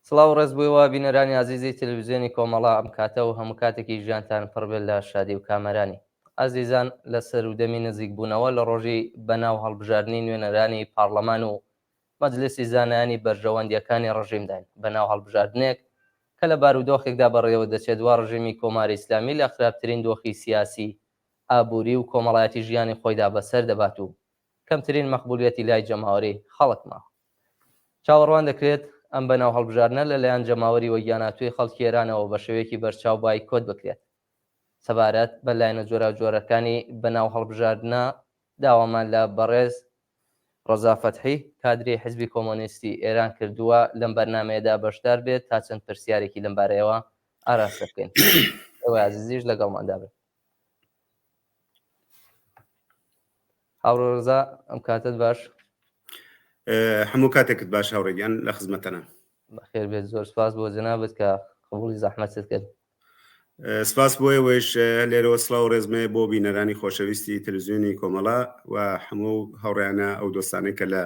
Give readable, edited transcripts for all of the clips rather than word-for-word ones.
سڵاو ڕێز بۆ ئێوە بینەرانی ئازیزی تەلەڤیزیۆنی کۆمەڵە ئەم کاتە و هەموو کاتێکی ژیانتان پڕ بێت لە شادی و کامەرانی. ئازیزان لە سەرودەمی نزیکبوونەوە لە ڕۆژی بەناو هەڵبژاردنی نوێنەرانی پاڕلەمان و مەجلیسی زانایانی بەرژەوەندییەکانی ڕژیمداین بەناو هەڵبژاردنێک کە لە بارودۆخێکدا بەڕێوە دەچێت وا ڕژیمی کۆماری ئیسلامی لە خراپترین دۆخی سیاسی، ئابووری و کۆمەڵایەتی ژیانی خۆیدا بەسەر دەبات و کەمترین مەقبولیەتی لای جەماوەری خەڵک ماوە. چاوەڕوان دەکرێت ئەم بەناو هەڵبژاردنە لە لایەن جەماوەری وەگیانهاتووی خەڵکی ئێرانەوە بە شێوەیەکی بەرچاو بایکۆت بکرێت. سەبارەت بە لایەنە جۆراوجۆرەکانی بەناو هەڵبژاردنە داوامان لە بەڕێز ڕەزا فەتحی، کادری حیزبی کۆمۆنیستی ئێران کردووە لەم بەرنامەیەدا بەشدار بێت تا چەند پرسیارێکی لەم بارەیەوە ئاراستە بکەین. ئێوەی ئازیزیش لەگەڵماندا بن. هاوڕێ ڕەزا ئەم کاتت باش. هەموو کاتێکت باش هاوڕێگیان لە خزمەتەنە. بەخێر بێت زۆر سپاس بۆ جەنابت کە قبوڵی زەحمەتت کرد. سپاس بۆ ئێوەیش لێرەوە سڵاو ڕێزمێ بۆ بینەرانی خۆشەویستی تەلەڤزیۆنی کۆمەڵە و هەموو هاوڕێیانە ئەو دۆستانەی کە لە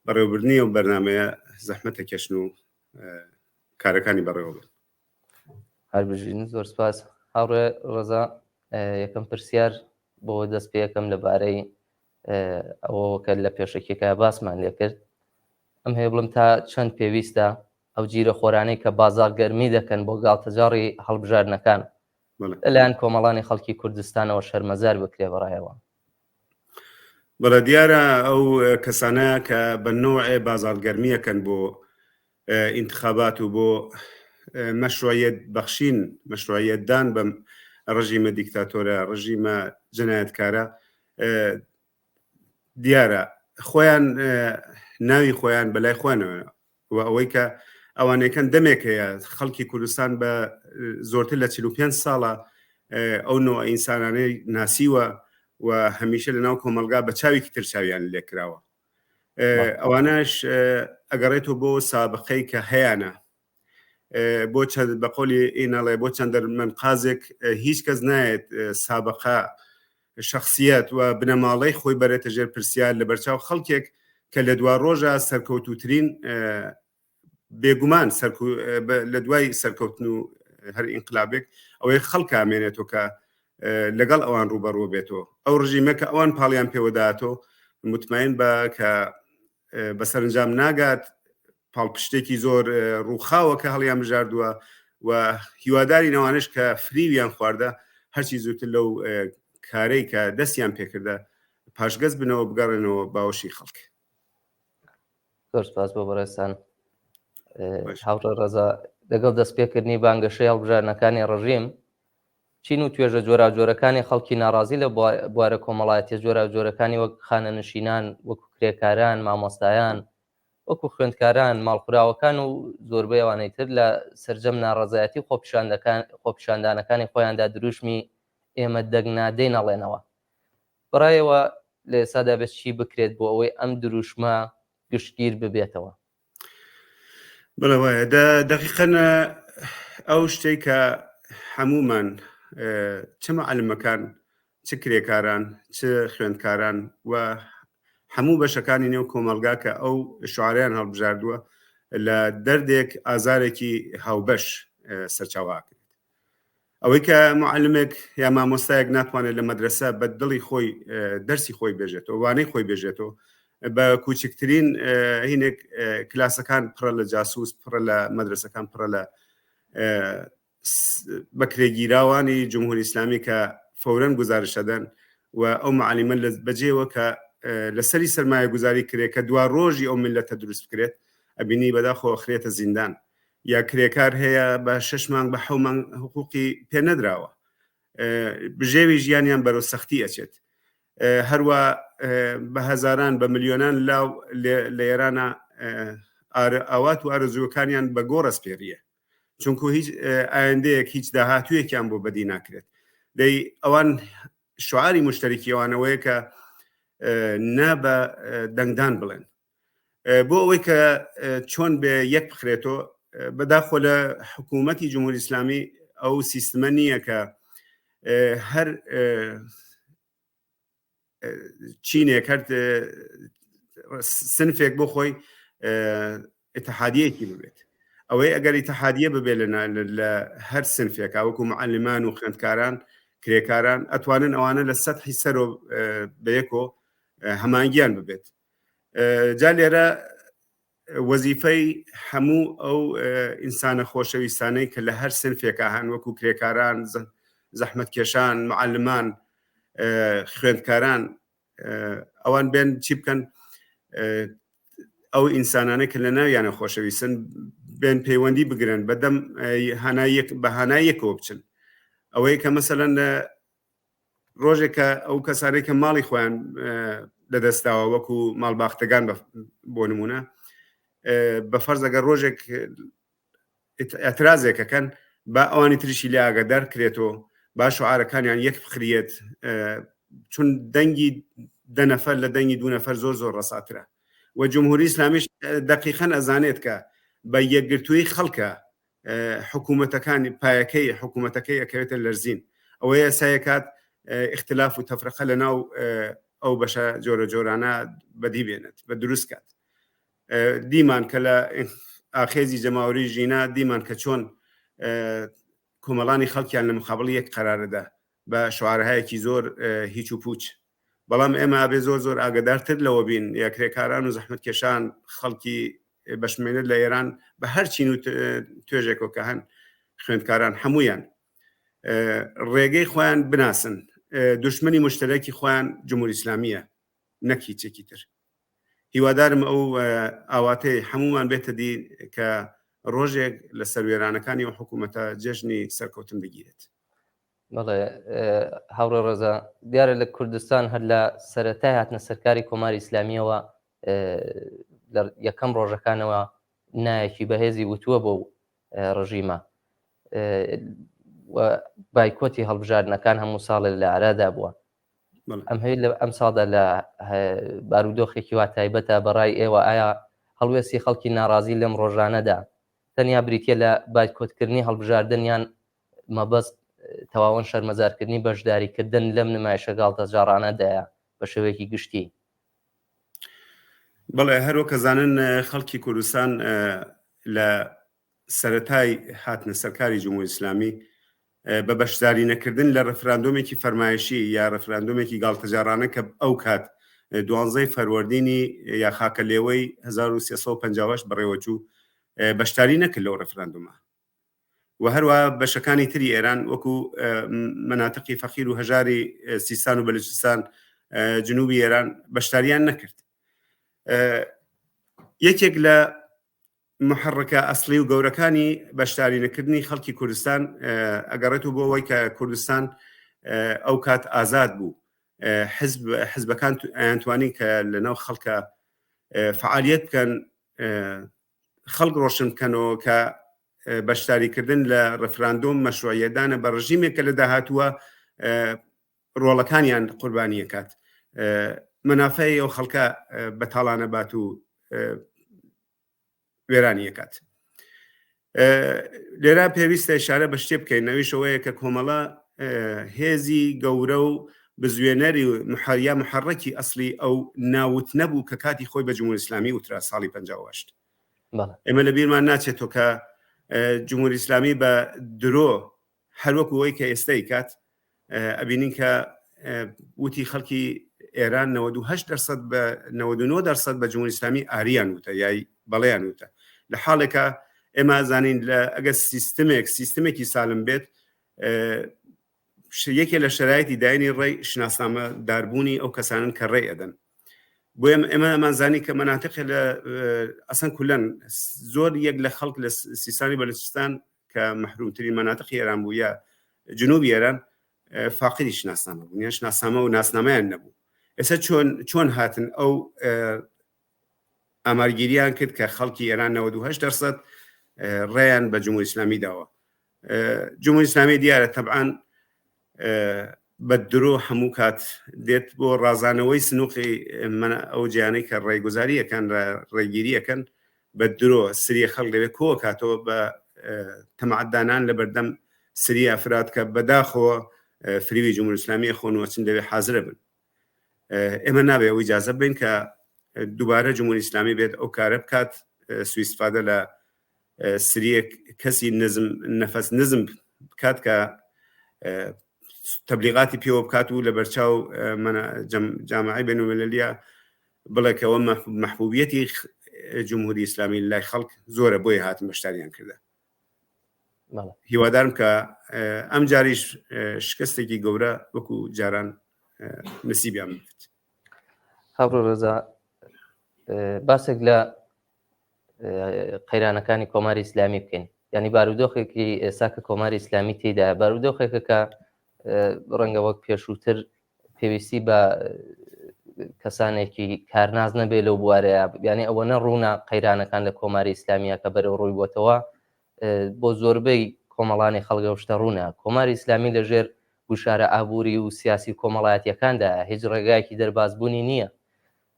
بەڕێوەبردنی ئەو بەرنمەیە زەحمەتە کێشن و کارەکانی بەڕێوە بن. هەر بژین زۆر سپاس هاوڕێ ڕەزا یەکەم پرسیار بۆ دەست پێەکەم لەبارەی ئەوەوە کە لە پێشەکیەکە باسمان لێ کرد ئەم هەیە بڵم تا چەند پێویستە ئەو جیرە خۆرانەی کە بازاڕ گەرمی دەکەن بۆ گاڵتەجاڕی هەڵبژاردنەکان لەلایەن کۆمەڵانی خەڵکی کوردستانەوە شەرمەزار بکرێ بەڕایەوە. بەڵێ دیارە ئەو کەسانە کە بە نەوعێ بازاڕ گەرمیەکەن بۆ ئینتخابات و بۆ مەشروعیەت بەخشین مەشروعیەتدان بەم ڕژیمە دیکتاتۆرە ڕژیمە جەنایەتکارە دیارە خۆیان ناوی خۆیان بەلای خۆیانەوە و ئەوەی کە ئەوانەکەن دەمێک هەیە خەڵکی کوردستان بە زۆرتر لە 45 ساڵە ئەو نوع ئینسانانەی ناسیوە و هەمیشە لە ناو کۆمەلگا بە چاوێکی تر چاویان لێکراوە ئەوانەش ئەگەڕێتەوە بۆ سابقەی کە هەیانە بۆ چەند بە قۆلی ئینەڵێ بۆ چەند دەرمەنقازێک هیچ کەس نایەت سابقە شخصیت و بنەماڵەی خۆی بەرێتە ژێر پرسیار لە بەرچاو خەڵکێک کە لە دوا ڕۆژە سەرکەوتوترین بێگومان لە دوای سەرکەوتن و هەر ئینقلابێک ئەوەی خەڵکە ئامێنێتەوە کە لەگەڵ ئەوان ڕوبەڕوە بێتەوە ئەو ڕژیمە کە ئەوان پاڵیان پێوەداتەوە متمەین بە کە بە سەرنجام ناگات پاڵپشتێکی زۆر ڕووخاوە کە هەڵیان بژاردووە و هیواداری نەوانش کە فریویان خواردە هەرچی زووتر لەو کارەی کە دەستیان پێکردە پاشگەز بنەوە بگەڕێنەوە باوەشی خەڵک. زۆر سپاس بۆ بەڕێزتان هاوڕێ ڕەزا لەگەڵ دەستپێکردنی بانگەشەی هەڵبژاردنەکانی ڕژیم چین و توێژە جۆراوجۆرەکانی خەڵکی ناڕازی لە بوارە کۆمەڵایەتیە جۆراوجۆرەکانی وەک خانەنشینان وەکو کرێکاران مامۆستایان وەکو خوێندکاران ماڵخوراوەکان و زۆربەی ئەوانەی تر لە سەرجەم ناڕەزایەتی و خۆپیشاندانەکانی خۆیاندا دروشمی ئێمە دەنگ نادەین ئەڵێنەوە. بەڕای ئێوە لە ئێستادا بێت چی بکرێت بۆ ئەوەی ئەم دروشمە گشتگیر ببێتەوە؟ بەڵێ وایە دەقیقەن ئەو شتێک کە هەمومان چ معلمەکان چ کرێکاران چ خوێندکاران و هەموو بەشەکانی نێو کۆمەلگا کە ئەو شعاریان هەڵبژاردووە لە دەردێک ئازارێکی هاوبەش سەرچاواکرێت ئەوەی کە معلمێک یا مامۆستایەک ناتوانێت لە مەدرسە بە دڵی خۆی دەرسی خۆی بێژێتەوە وانەی خۆی بێژێتەوە بە کوچکترین هینێک کلاسەکان پڕە لە جاسوس پڕە لە مەدرسەکان پڕە لە بەکرێگیراوانی جمهوری ئیسلامی کە فورەن گزارشەدەن و ئەو معلیمە لە بەجێوە کە لەسەری سەرمایە گوزاری کرێ کە دوا ڕۆژی ئەو ملەتە دروست بکرێت ئەبینی بەداخۆ خرێتە زیندان یا کرێکار هەیە بە شش مانگ بە حەو مانگ حقوقی پێ نەدراوە بژێوی ژیانیان بەرەو سەختی ئەچێت هەروە بە هەزاران بە ملیۆنان لاو لە ئێرانە ئاوات و ئارەزووەکانیان بە گۆڕەس پێریە چونکو هیچ ئایندەیەک هیچ داهاتوویەکیان بۆ بەدی ناکرێت دەی ئەوان شعاری مشتەرکی ئەوانەوەیە کە نا بە دەنگدان بڵێن بۆ ئەوەی کە چۆن بێ یەک بخرێتەوە بەداخۆ لە حکوومەتی جمهوری ئیسلامی ئەو سیستمە نییە کە هەر چینێک هەر سنفێک بۆ خۆی اتحادیەکی ببێت. ئەوەی ئەگەر ئیتحادیە ببێ لە هەر سنفێکا وەکو معلمان و خوێندکاران کرێکاران ئەتوانن ئەوانە لە سەتحی سەرۆ بەیەکۆ هەمانگیان ببێت جا لێرە وەزیفەی هەموو ئەو ئینسانە خۆشەویستانەی کە لە هەر سنفێکا هەن وەکو کرێکاران زەحمەتکێشان معلمان خوێندکاران ئەوان بێن چی بکەن ئەو ئینسانانە کە لە ناویانە خۆشەویستن بێن پەیوەندی بگرن بەدەم هانایەک بە هانایەکەوە بچن ئەوەی کە مەسەلەن ڕۆژێک کە ئەو کەسانەی کە ماڵی خۆیان لەدەستداوە وەکو ماڵباختەگان بۆ نمونە بە فەرز ئەگەر ڕۆژێک ئەترازێکەکەن با ئەوانی تریشی لێ ئاگادار کرێتەوە با شعارەکانیان یەک بخریێت چون دەنگی دە نەفەر لە دەنگی دوو نەفەر زۆر زۆر ڕەساترە و جمهوری ئیسلامیش دقیقەن ئەزانێت کە بە یەکگرتووی خەڵکە حکوومەتەکانی پایەکەی حکوومەتەکەی ئەکەوێتە لەرزین ئەوەیە سایەکات اختلاف و تەفرەقە لە ناو ئەو بەشە جۆرە جۆرانە بەدی بێنێت بە دروست کات دیمان کە لە ئاخێزی جەماوەری ژینا دیمان کە چۆن کۆمەڵانی خەڵکیان لە مقابڵی یەک قەرارەدا بە شعارهایەکی زۆر هیچ و پوچ بەڵام ئێمە ئەبێ زۆر زۆر ئاگدارتر لەوە بین یا کرێکاران و زەحمەتکێشان خەڵکی بەشمێنت لە ئێران بە هەر چین و توێژێکەوە کە هەن خوێندکاران هەمویان ڕێگەی خۆیان بناسن دشمنی مشتەرەکی خۆیان جمهوری ئیسلامیە نەک هیچێکی تر هیوادارم ئەو ئاواتەی هەمومان بێتە دی کە ڕۆژێک لە سەروێرانەکانی و حکوومەتە جێژنی سەرکەوتن بگیرێت. بەڵێ هاوڕێ ڕێزا دیارە لە کوردستان هەر لە سەرەتای هاتنە سەرکاری کۆماری ئیسلامیەوە لە یەکەم ڕۆژەکانەوە نایەکی بەهێزی وتووە بۆ ڕژیمە بایکۆتی هەڵبژاردنەکان هەموو ساڵێ لە ئارادا بووە ئەم هەیە لە ئەم ساڵدا لە بارودۆخێکی وا تایبەتە بەڕای ئێوە ئایا هەڵوێستی خەڵکی ناڕازی لەم ڕۆژانەدا تەنیا بریتە لە بایکۆتکردنی هەڵبژاردن یان مەبەست تەواوەن شەرمەزارکردنی بەشداریکردن لەم نمایشە گاڵتەجاڕانەدایە بە شێوەیەکی گشتی؟ بەڵێ هەروە کە زانن خەڵکی کوردستان لە سەرەتای هاتنە سەرکاری جمهوری ئیسلامی بە بەشداری نەکردن لە ڕفراندۆمێکی فەرمایشی یا ڕفراندۆمێکی گاڵتەجاڕانە کە ئەو کات دوانزەی فەروەردینی یا خاکە لێوەی 1358 بەڕێوەچوو بەشداری نەکرد لەو ڕفراندۆمە و هەروە بەشەکانی تری ئێران وەکو مناتقی فەقیر و هەژاری سیستان و بەلوچستان جنوبی ئێران بەشداریان نەکرد یەکێک لە محرکە ئەسلی و گەورەکانی بەشداری نەکردنی خەڵکی کوردستان ئەگەڕێت و بۆ ئەوەی کە کوردستان ئەو کات ئازاد بوو حزب حزبەکان ئەیانتوانی کە لەناو خەڵکە فعالیت بکەن خەڵک ڕۆشن بکەنەوە کە بەشداریکردن لە ڕفراندۆم مەشروعیەدانە بە ڕژیمێک کە لە داهاتووە ڕۆڵەکانیان قوربانیەکات مەنافەی ئەو خەڵکە بە تاڵانە بات و وێرانیەکات لێرە پێویستە شارە بە شتێ بکەین نەویشەوەیە کە کۆمەڵە هێزی گەورە و بزوێنەری و محەریا محەڕەکی ئەسلی ئەو ناوت نەبوو کە کاتی خۆی بە جمهوری ئیسلامی وترا ساڵی 58 ئێمە لە بیرمان ناچێتەوە کە جمهوری ئیسلامی بە درۆ هەروەکو ئەوەی کە ئێستای کات ئەبینین کە وتی خەڵکی ئێران 98 دەرسەد بە 99 دەرسەد بە جمهوری ئیسلامی ئاریان وتە یای بەڵێیان وتە لە حاڵێکە ئێمە زانین لە ئەگەر سیستمێک سیستمێکی سالم بێت یەکێ لە شەرایتی داینی ڕێی شناسنامە داربوونی ئەو کەسانن کە ڕێ ئەدەن بۆیە ئێمە ئەمانزانی کە مەناتقی لە ئەسەن کولەن زۆر یەک لە خەڵک لە سیستانی بەلوچستان کە مەحرومترین مەناتقی ئێران بوو یا جنوبی ئێران فاقدی شناسنامە بوون یان شناسنامە و ناسنامەیان نەبوو ئێستا چۆن چۆن هاتن ئەو ئامارگیریان کرد کە خەڵکی ئێران 98 دەرسەد ڕێیان بە جمهوری ئیسلامی داوە جمهوری ئیسلامی دیارە تەبعاان بە درۆ هەموو کات دێت بۆ ڕازانەوەی سنووقی ئەو جیانەی کە ڕێگوزاریەکان ڕێگیریەکەن بە درۆ سریە خەڵک لەوێ کۆکاتەوە بە تەماعدانان لە بەردەم سری ئەفراد کە بەداخەوە فریوی جمهوری ئیسلامی خۆن و چن لەوێ حازرە بن ئێمە نابێ ئەو ئیجازە بین کە دووبارە جمهوری ئیسلامی بێت ئەو کارە بکات سوئیستفادە لە سریەک کەسی نزم نەفەس نزم بکات کە تەبلیغاتی پێوە بکات و لە بەرچاو جامعی بینالمللیە بڵێ کەەوە مەحبوبیەتی جمهوری ئیسلامی لای خەڵک زۆرە بۆیە هاتن بەشداریان کردە هیوادارم کە ئەم جاریش شکستێکی گەورە وەکو جاران نسیبیان بێت. هاوڕێ ڕێزا باسێک لە قەیرانەکانی کۆماری ئیسلامی بکەین ینی بارودۆخێکی ئێستا کە کۆماری ئیسلامی تێدا بارودۆخێکە کە ڕەنگە وەک پێشووتر پێویستی بە کەسانێکی کارناز نەبێ لەو بوارەیە یعنی ئەوە نە ڕوونە قەیرانەکان لە کۆماری ئیسلامیە کە بەرەو ڕووی بۆتەوە بۆ زۆربەی کۆمەڵانی خەڵگە شتە ڕوونە کۆماری ئیسلامی لەژێر گوشارە ئابووری و سیاسی و کۆمەڵایەتیەکاندا هیچ ڕێگایەکی دەربازبوونی نییە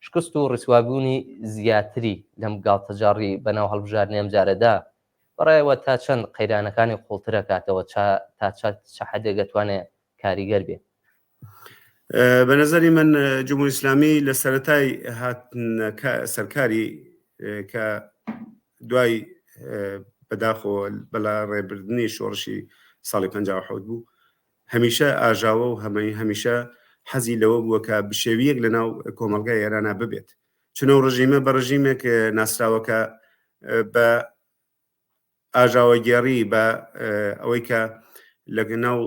شکست و ڕیسوابوونی زیاتری لەم گاڵتەجاڕی بەناو هەڵبژاردنی ئەمجارەدا بەڕایەوە تا چەند قەیرانەکانی قوڵتر ئەکاتەوە تا چ حەدێک ئەتوانێ کاریگەر بێ؟ بە نظری من جمهوری ئیسلامی لە سەرەتای هاتنە سەرکاری کە دوای بەداخەوە بەلا ڕێبردنی شۆڕشی ساڵی 57 بوو هەمیشە ئاژاوە و هەمەی هەمیشە حەزی لەوە بووە کە بشێویەک لە ناو کۆمەڵگای ئێرانە ببێت چونە و ڕژیمە بە ڕژیمێک ناسراوە کە بە ئاژاوەگێڕی بە ئەوەی کە لە ناو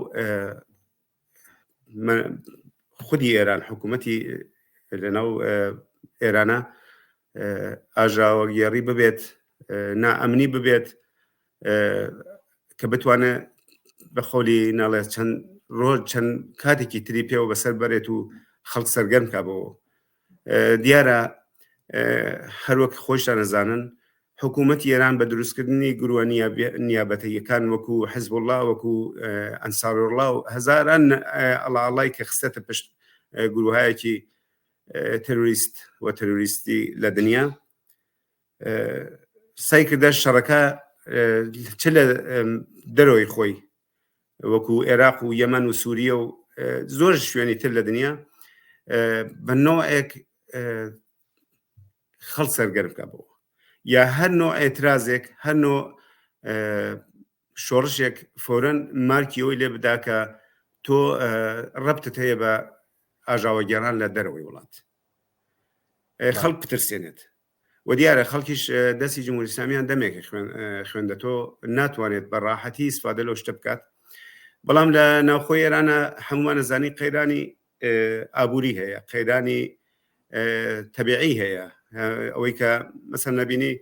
خودی ئێران حکوومەتی لەناو ئێرانە ئاژاوەگێڕی ببێت نائەمنی ببێت کە بتوانێت بە خۆلی ناڵێت چەند ڕۆژ چەند کاتێکی تری پێوە بەسەر بەرێت و خەڵک سەرگەرم کا بەوە دیارە هەروەک خۆشتان نەزانن حکوومەتی ئێران بە دروستکردنی گروە نیابەتەیەکان وەکو حزب الله وەکو ئەنسارۆڵا و هەزاران ئەڵاڵای کە خستێتە پشت گروهایەکی تەرۆریست و تەرۆریستی لە دنیا سای کردە شەڕەکە چ لە دەرەوەی خۆی وەکو عێراق و یەمەن و سووریە و زۆر شوێنی تر لە دنیا بە نۆعێک خەڵ سەرگەرم بکە بۆ یا هەر نۆ ئێترازێک هەر نۆ شۆڕشێک فۆرەن مارکی ئەوی لێ بدا کە تۆ ڕەبتت هەیە بە ئاژاوەگێڕان لە دەرەوەی وڵات خەڵک بترسێنێت و دیارە خەڵکیش دەستی جمهوری ئیسلامیان دەمێکە خوێندەتۆ ناتوانێت بە ڕاحەتی ئیسفادە لەو شتە بکات بەڵام لە ناوخۆی ئێرانە هەمووانە زانی قەیرانی ئابووری هەیە قەیرانی تەبیعی هەیە ئەوەی کە مەسەن نەبینی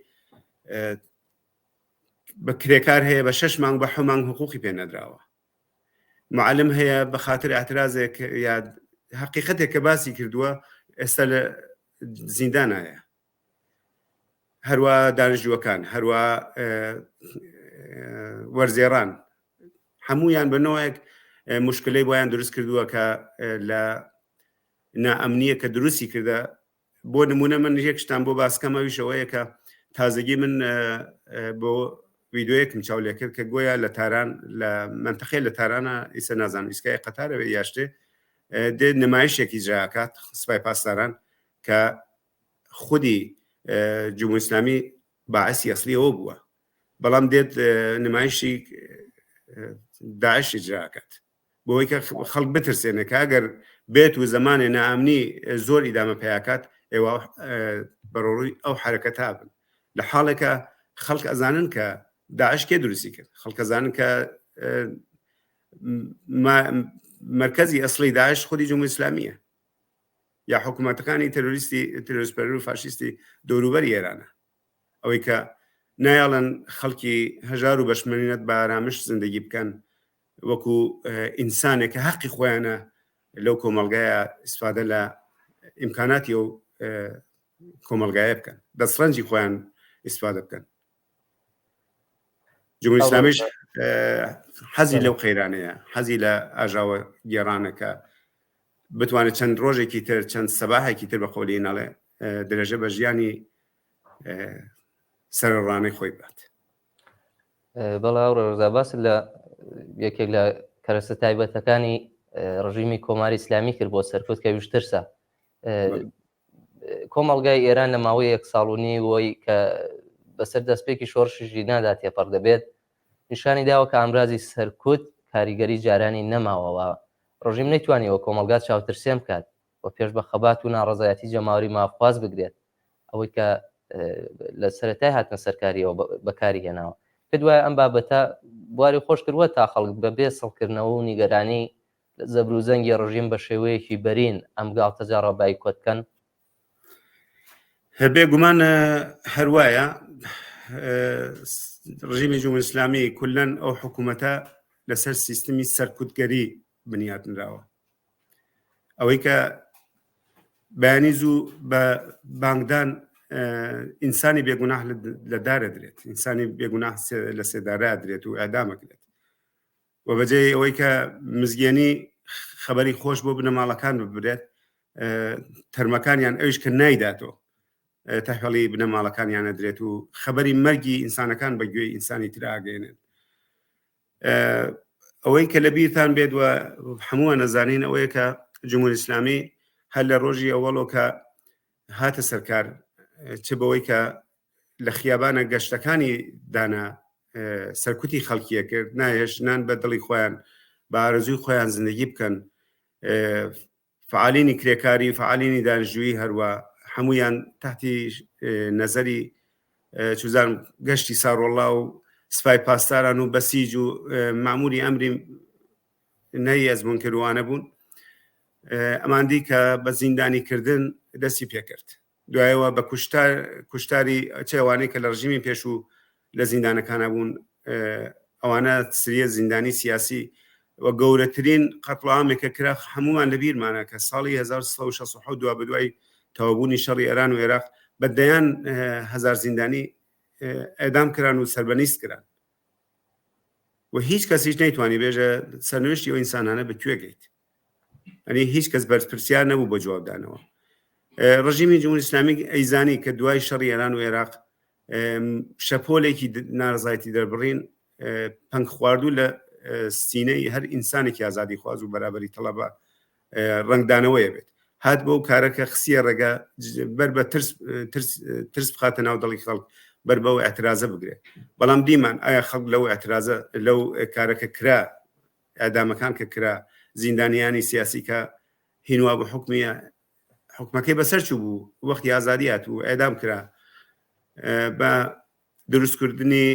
بە کرێکار هەیە بە شش مانگ بە حو مانگ حقوقی پێ نەدراوە معلم هەیە بە خاطر اعترازێک یا حقیقەتێک کە باسی کردووە ئێستا لە زیندانایە هەروە دانیشتووەکان هەروە وەرزێڕان هەمویان بە نەوەیەک مشکلەی بۆیان دروست کردووە کە لە نائەمنیە کە دروستی کردە بۆ نمونە من یەک شتان بۆ باسکەم ئەویش ئەوەیە کە تازەگی من بۆ ویددیوەیەکم چاو لێ کرد کە گۆیا لە تاران لە منتەقەی لە تارانە ئیسە نازانم ئیسکای قەتارەوە یاشتێ دێ نمایشێکی جاکات سپای پاسداران کە خودی جمهوری ئیسلامی باعثی ئەسلی ئەوە بووە بەڵام دێت نمایشی داعش ئیجراکات بۆی کە خەڵک بترسێنێ کە ئەگەر بێت و زمانێ نائەمنی زۆر ئیدامە پیاکات ئێوە بەڕۆڕووی ئەو حرەکەتا بن لە حاڵێکە خەڵک ئەزانن کە داعش کێ دروستی کرد خەڵک ئەزانن کە مرکزی ئەسلی داعش خودی جمهوری ئیسلامیە یا حکوومەتەکانی تەرۆریستی ترۆریست و فاشیستی دەوروبەری ئێرانە ئەوەی کە نایەڵن خەڵکی هەژار و بەشمەینەت بە ئارامش زندگی بکەن وەکو ئینسانێک کە هەقی خۆیانە لەو کۆمەڵگایە ئیسفادە لە ئیمکاناتی ئەو کۆمەڵگایە بکەن دەستڕەنجی خۆیان ئیسفادە بکەن جمهوری ئیسلامیش حەزی لەو قەیرانەیە حەزی لە ئاژاوە گێڕانەکە بتوانێت چەند ڕۆژێکی تر چەند سەباحێکی تر بە قۆلی ناڵێ درێژە بە ژیانی سەرڕانەی خۆی بات بەڵێ هاوڕێ ڕەزا باست لە یەکێک لە کەرەسە تایبەتەکانی ڕژیمی کۆماری ئیسلامی کرد بۆ سەرکوت کە ویش ترسە کۆمەڵگای ئێران لە ماوەی یەک ساڵ و نیوەی کە بەسەر دەستپێکی شۆڕشی ژینادا تێپەڕ دەبێت، نیشانی داوە کە ئامرازی سەرکوت کاریگەری جارانی نەماوە و ڕژیم نەیتوانیوە کۆمەڵگا چاوترسێن بکات و پێش بە خەبات و ناڕەزایەتی جەماوەری مافخواز بگرێت، ئەوەی کە لە سەرەتای هاتنە سەرکاریەوە بەکاری هێناوە. پێت وایە ئەم بابەتە بواری خۆش کردووە تا خەڵک بە بێ سڵکردنەوە و نیگەرانی لە زەبر و زەنگی ڕژیم بە شێوەیەکی بەرین ئەم گاڵتەجاڕە بایکۆت بکەن؟ بێگومان هەروایە ڕژیمی جمهوری ئیسلامی کولەن ئەو حکوومەتە لەسەر سیستمی سەرکوتگەری بنیات نراوە ئەوەی کە بەیانی زوو بە بانگدان ئینسانی بێگوناه لە دارە درێت ئینسانی بێگوناه لە سێدارە درێت و ئەدامەکرێت و بەجێ ئەوەی کە مزگێنی خەبەری خۆش بۆ بنەماڵەکان ببرێت تەرمەکانیان ئەویش کە نایداتەوە تەحویڵی بنەماڵەکانیان نەدرێت و خەبەری مەرگی ئینسانەکان بە گوێی ئینسانی تراگەێنن ئەوەی کە لە بیرتان بێت و هەمووان نەزانین ئەوەیە کە جمهوری ئیسلامی هەر لە ڕۆژی ئەوەڵۆ کە هاتە سەرکار چ بەوەی کە لە خیابانە گەشتەکانی دانا سەرکوتی خەڵکیە کرد نایە ژنان بە دڵی خۆیان بە ئارەزووی خۆیان زندگی بکەن فعالینی کرێکاری فعالینی دانشجویی هەروە هەمویان تحتی نەزەری چوزان گەشتی ساڕۆڵا و سپای پاسداران و بەسیج و ماموری ئەمری نەی ئەزمون کردوانە بوون ئەماندی کە بە زیندانی کردن دەستی پێکرد دوایەوە بە کوشتار کوشتاری چ ئەوانەی کە لە ڕژیمی پێشوو لە زیندانەکانە بوون ئەوانە سریە زیندانی سیاسی و گەورەترین قەتڵامێکە کرا هەمومان لە بیرمانە کە ساڵی 1967 دوا بەدوای تەوابوونی شەڕی ئێران و عێراق بە دەیان هزار زیندانی ئەدام کران و سربەنیست کران و هیچ کەسیش نەیتوانی بێژە سەرنوشتی ئەو ئینسانانە بەکوێ گەیت ئەنی هیچ کەس بەرپرسیار نەبوو بە جوابدانەوە ڕژیمی جمهوری ئیسلامی ئەیزانی کە دوای شەڕی ئێران و عێراق شەپۆلێکی نارەزایەتی دەربڕین پەنگ خواردوو لە سینەی هەر ئینسانێکی ئازادی خواز و بەرابەری تەڵەبە ڕنگدانەوەیە بێت هات بۆ کارەکە خسیە ڕێگا بەر بە ترس ترس ترس بخاتە ناو دڵی خەڵک بەر بەو اعترازە بگرێت بەڵام دیمان ئایا خەڵک لەو اعترازە لەو کارەکە کرا ئیعدامەکان کە کرا زیندانیانی سیاسی کە هینوا بە حکمی حکومەکەی بەسەر چوو بوو وەختی ئازادی هات و ئەدام کرا بە دروستکردنی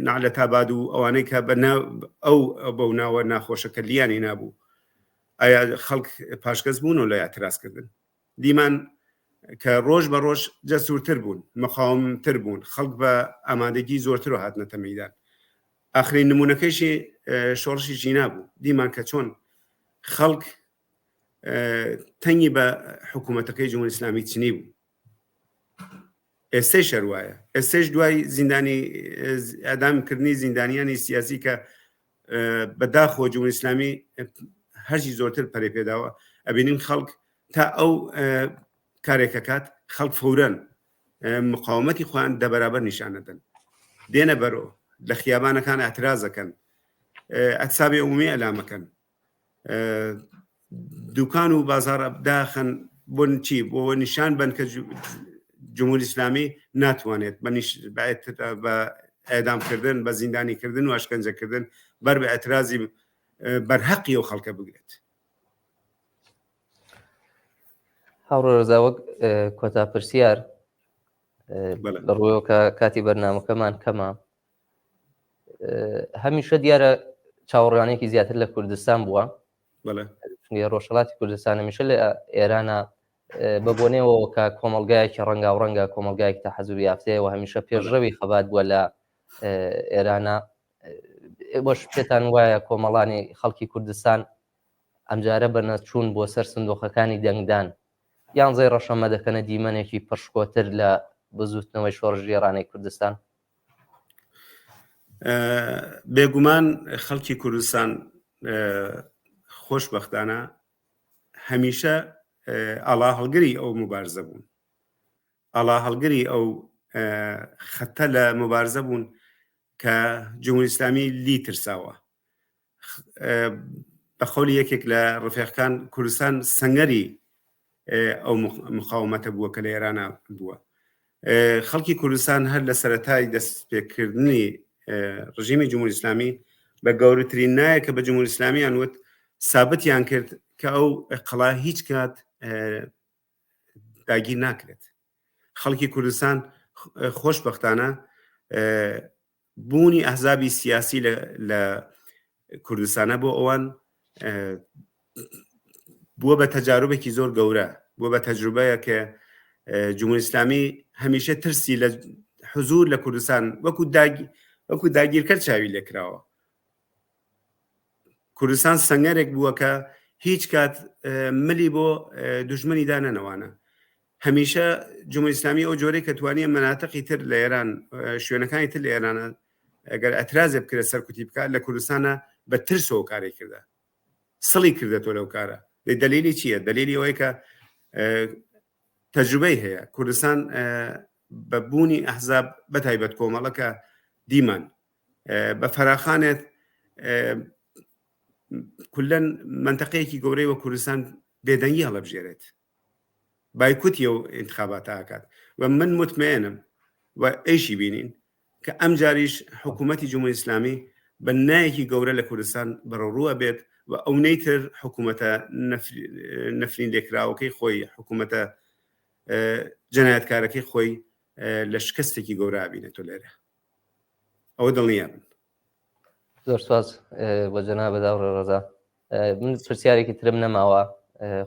نعلە تاباد و ئەوانەی کە بە ئەو بەو ناوە ناخۆشەکە لیانی نابوو ئایا خەڵک پاشگەز بوون و لە اعتراضکردن دیمان کە ڕۆژ بە ڕۆژ جەسوورتر بوون مقاومتر بوون خەڵک بە ئامادەگی زۆرتر هاتنەتە مەدان ئاخرین نمونەکەیشی شۆڕشی ژینا بوو دیمان کە چۆن خەڵک تەنگی بە حکوومەتەکەی جمهوری ئیسلامی چنی بوو ئێستەی شەروایە ئێستش دوای زیندانی ئەدامکردنی زیندانیانی سیاسی کە بەداخۆ جمهوری ئیسلامی هەرچی زۆرتر پەرێ پێداوە ئەبینین خەڵک تا ئەو کارێکەکات خەڵک فورەن مقاومەتی خۆیان دەبەرابەر نیشانەدەن دێنە بەرۆ لە خیابانەکان اعترازەکەن ئەتسابی عمومی ئەلامەکەن دوکان و بازار داخن بۆ چی بۆ نیشان بن کە جمهوری ئیسلامی ناتوانێت بە ئەدامکردن بە زیندانیکردن و ئەشکەنجەکردن بەر بە اعترازی بەرهەقی ئەو خەڵکە بگرێت. هاوڕێ ڕەزا وەک کۆتا پرسیار لە ڕووەوە کە کاتی بەرنامەکەمان کەمە هەمیشە دیارە چاوەڕوانێکی زیاتر لە کوردستان بووە ڕۆژهڵاتی کوردستان هەمیشە لە ئێرانە بە بۆنەوە کە کۆمەلگایەکی ڕەنگا و ڕەنگە کۆمەلگایەکی تا حەزوری یافتەیەوە هەمیشە پێشڕەوی خەبات بووە لە ئێرانە بۆش پێتان وایە کۆمەڵانی خەڵکی کوردستان ئەمجارە بە نەچوون بۆ سەر سندوقەکانی دەنگدان، یانزەی ڕەشەممە دەکەنە دیمەنێکی پڕشکۆتر لە بزووتنەوەی شۆڕشگێڕانەی کوردستان؟ بێگومان خەڵکی کوردستان خۆشبەختانە هەمیشە ئاڵا هەڵگری ئەو مبارزە بوون ئاڵا هەڵگری ئەو خەتە لە مبارزە بوون کە جمهوری ئیسلامی لی ترساوە بە قەولی یەکێک لە ڕفێقەکان کوردستان سەنگەری ئەو مقاومەتە بووە کە لە ئێرانە بووە. خەڵکی کوردستان هەر لە سەرەتای دەستپێکردنی ڕژیمی جمهوری ئیسلامی بە گەورەترین نایە کە بە جمهوری ئیسلامیان وت سابتیان کرد کە ئەو قەڵا هیچ کات داگیر ناکرێت خەڵکی کوردستان خۆشببختانە بوونی ئەحزابی سیاسی لە کوردستانە بۆ ئەوان بووە بە تەجاربێکی زۆر گەورە بووە بە تەجروبەیە کە جمهوری ئیسلامی هەمیشە ترسی لە حزور لە کوردستان وەکو داگی وەکو داگیرکەر چاوی لێکراوە کوردستان سەنگەرێک بووە کە هیچ کات ملی بۆ دژمنی دانەنەوانە هەمیشە جمهوری ئیسلامی ئەو جۆرەی کە توانیە مەناتقی تر لە ئێران شوێنەکانی تر لە ئێرانە ئەگەر ئەترازێ بکرێت سەرکوتی بکات لە کوردستانە بە ترسەوە کاری کردە سڵی کردێتەوە لەو کارە دەلیلی چییە دەلیلی ئەوەی کە تەجروبەی هەیە کوردستان بە بوونی ئەحزاب بە تایبەت کۆمەڵەکە دیمان بە فەراخانێت کولەن منتەقەیەکی گەورەی وە کوردستان بێدەنگی هەڵەبژێرێت بایکوتی ئەو ئینتخاباتە ئەکات و من مطمئنم و ئەیشی بینین کە ئەم جاریش حکوومەتی جمهوری ئیسلامی بە نایەکی گەورە لە کوردستان بەرەوڕوو ئەبێت و ئەونەی تر حکوومەتە نەفرین لێکراوەکەی خۆی حکوومەتە جەنایەتکارەکەی خۆی لە شکستێکی گەورە ئەبینێتەوە لێرە ئەوە دڵنیا بن. زۆر سواز بۆ جەنابت هاوڕێ ڕەزا. من پرسیارێکی ترم نەماوە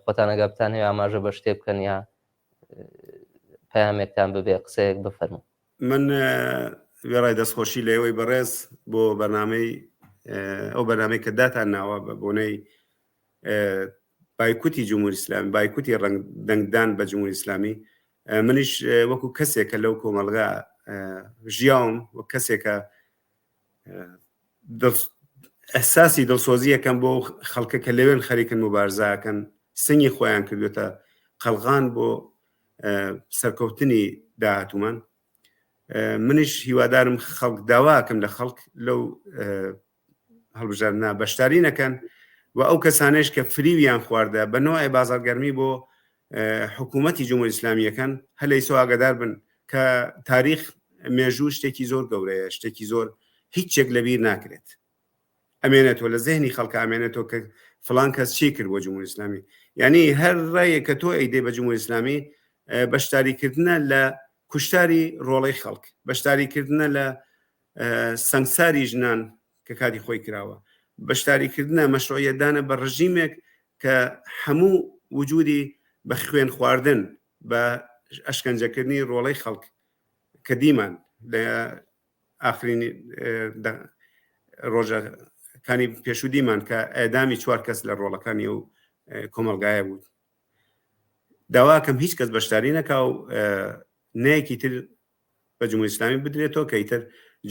خۆتان ئەگەر بتان هەیە ئاماژە بە شتێ بکەن یا پەیامێکتان ببێ قسەیەک بفەرموو. من وێڕای دەستخۆشی لە ئێوەی بەڕێز بۆ بەرنامەی ئەو بەرنامەی کە داتان ناوە بە بۆنەی بایکوتی جمهوری ئیسلامی بایکوتی ڕەنگ دەنگدان بە جمهوری ئیسلامی منیش وەکو کەسێکە لەو کۆمەڵگا ژیاوم وەک کەسێکە ئەساسی دڵسۆزیەکەم بۆ خەڵکە کە لەوێن خەریکن مبارزاکەن سنگی خۆیان کردوێتە قەلغان بۆ سەرکەوتنی داهاتومان منیش هیوادارم خەڵک داواکەم لە خەڵک لەو هەڵبژاردنە بەشداری نەکەن و ئەو کەسانەیش کە فریویان خواردە بە نوعێ بازارگەرمی بۆ حکوومەتی جمهوری ئیسلامیەکەن هەر لە ئیسۆ ئاگادار بن کە تاریخ مێژوو شتێکی زۆر گەورەیە شتێکی زۆر هیچێک لەبیر ناکرێت ئەمێنێتەوە لە زهنی خەڵکە ئەمێنێتەوە کە فلان کەس چی کرد بۆ جمهوری ئیسلامی یعنی هەر ڕێیە کە تۆ ئەیدەی بە جمهوری ئیسلامی بەشداریکردنە لە کوشتاری ڕۆڵەی خەڵک بەشداریکردنە لە سەنگساری ژنان کە کاتی خۆی کراوە بەشداریکردنە مەشروعیەتدانە بە ڕژیمێک کە هەموو وجودی بە خوێن خواردن بە ئەشکەنجەکردنی ڕۆڵەی خەڵک کە دیمان لە ئاخرین ڕۆژەکانی پێشوو دیمان کە ئەدامی چوار کەس لە ڕۆڵەکانی و کۆمەلگایە بوو داواکەم هیچ کەس بەشداری نەکا و نەیەکی تر بە جمهوری ئیسلامی بدرێتەوە کە ئیتر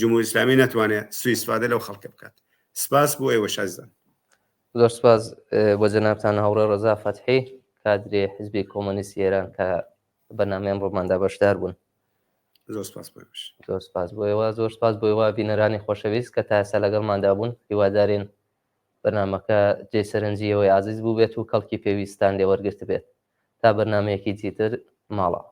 جمهوری ئیسلامی نەتوانێت سوء ئیستفادە لەو خەڵکە بکات سپاس بۆ ئێوە شازدان. زۆر سپاس بۆ جەنابتان هاوڕێ ڕەزا فەتحی کادری حزبی کۆمۆنیستی ئێران کە بەرنامەی ئەمڕۆماندا بەشدار بوون. زۆر سپاس بۆ ئێوەش. زۆر سپاس بۆ ئێوە زۆر سپاس بۆ ئێوە بینەرانی خۆشەویست کە تا ئێستا لەگەڵماندا بوون هیوادارین بەرنامەکە جێی سەرنجی ئێوەی ئازیز بووبێت و کەڵکی پێویستتان لێ وەرگرتبێت تا بەرنامەیەکی دیتر ماڵاوە.